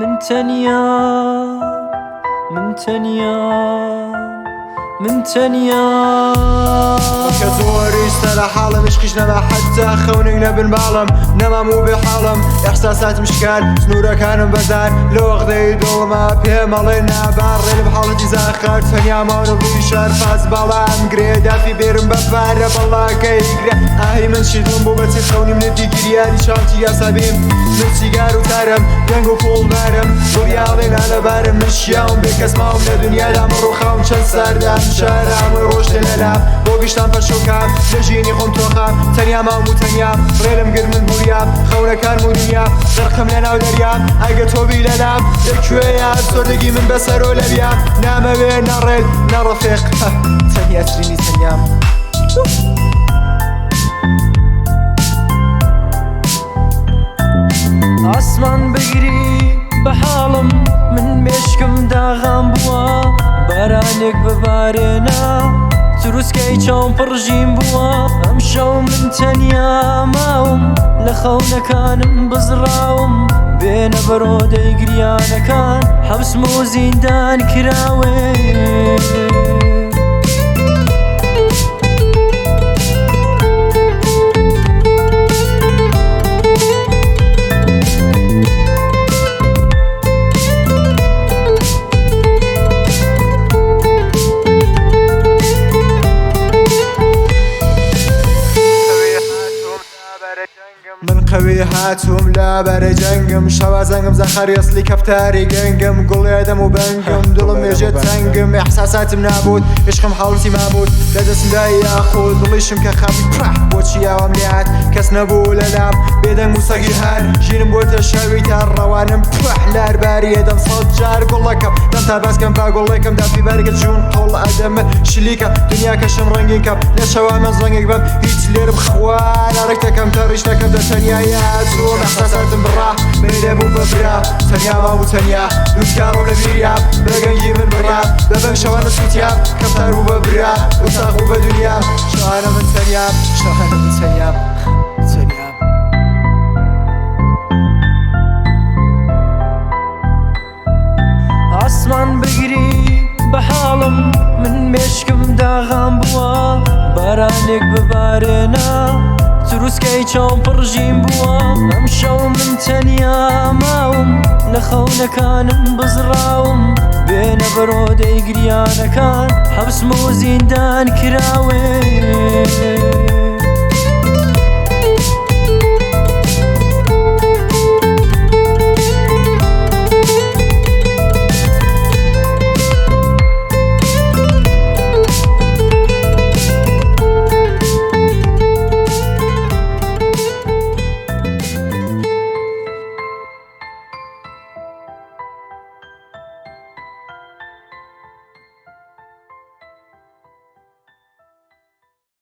من تەنیا من تەنیا من تەنیا. کە زۆریش سەرە حاڵم عشقیش نەما حەتتا خەونێک لە بن باڵم نەمام و بێ حاڵم ئیحساساتم شکان سنوورەکانم بەزان لە وەغدەی دڵما پێمەڵێ نابان ڕێلم حاڵەتی زاخەر تەنیا ماونە ڕووی شار پاس باڵام گرێ دافی بێرم بە پارە بەڵاکەی گرێ ئاهی من چی دڵم بۆ بەچی خەونیم لێتی گریانی چاوتی یاسابیم من سیگار و تارم دەنگ و پوڵدارم دڵیاڵێ نالەبارم من شیاوم بێ کەس ماوم لە دنیادا مەڕوخاوم چەند ساردام شارام و ڕۆژ لەلام بۆ گشتان پەشۆکام لە ژینی خۆم تۆخام تەنیا ماوم و تەنیا ڕێلم گر من بوریام خەونەکانم و دنیا غەرقم لەناو دەریا ئەگە تۆ بی لەلام لەکوێیا زۆردەگی من بەسەرۆ لەویا نامەوێ نەڕێل نەڕەفێق تەنیا ترینی تەنیام. ئاسمان بگری بە حاڵم من مێشکم داغان بووە بارانێک ببارێنە تروسکەی چاوم پڕژین بووە ئەم شەو من تەنیا ماوم لە خەونەکانم بزڕاوم بێنە بەرۆدەی گریانەکان حەبسم و زیندان کراوێ. من قەوی هاتووم لە بەرەی جەنگم شەوا زەنگم زەخەری ئەسلی کەفتاری گەنگم گوڵێ دەم و بەنگم دڵم مێژێ تەنگم ئیحساساتم نابوت عشقم حاڵەتی مابوت لە دەستمدای یاخود دڵیشم کە خاپی پڕ بۆچی ئاوام لێهات کەس نەبوو لەلام بێدەنگ و سەگی هەر ژینم بۆتە شەوی تا ڕەوانم پڕ لارباری ئەدەم سەد جار گوڵەکەم دەم تا باسکەم با گوڵێکم دافی بارگە جوون قەوڵ ئەدەم شلیکە دنیاکەشم ڕەنگین کەم لە شەوا من زەنگێک بەم هیچ لێرم خوا لاڕێک دەکەم تەڕیش دەکەم دە تەنیا یاتوم ئەحساساتم بڕا مەیلێ بوو بە برا تەنیا ماو و تەنیا لوتکاڕۆ لە بیریا بەگەنگی من بڕا بەبەنگ شەوانە سووتیا کەمتار بوو بە برا وساغ بوو بە دنیا شەوانە من تەنیام شەوانە من تەنیام تەنیام. ئاسمان بگری بە حاڵم من مێشکم داغان بووە بارانێک ببارێنە تروسکەی چاوم پڕژین بووە ئەم شەو من تەنیا ماوم لە خەونەکانم بزڕاوم بێنە بەرۆدەی گریانەکان حەبسم و زیندان کراوێ.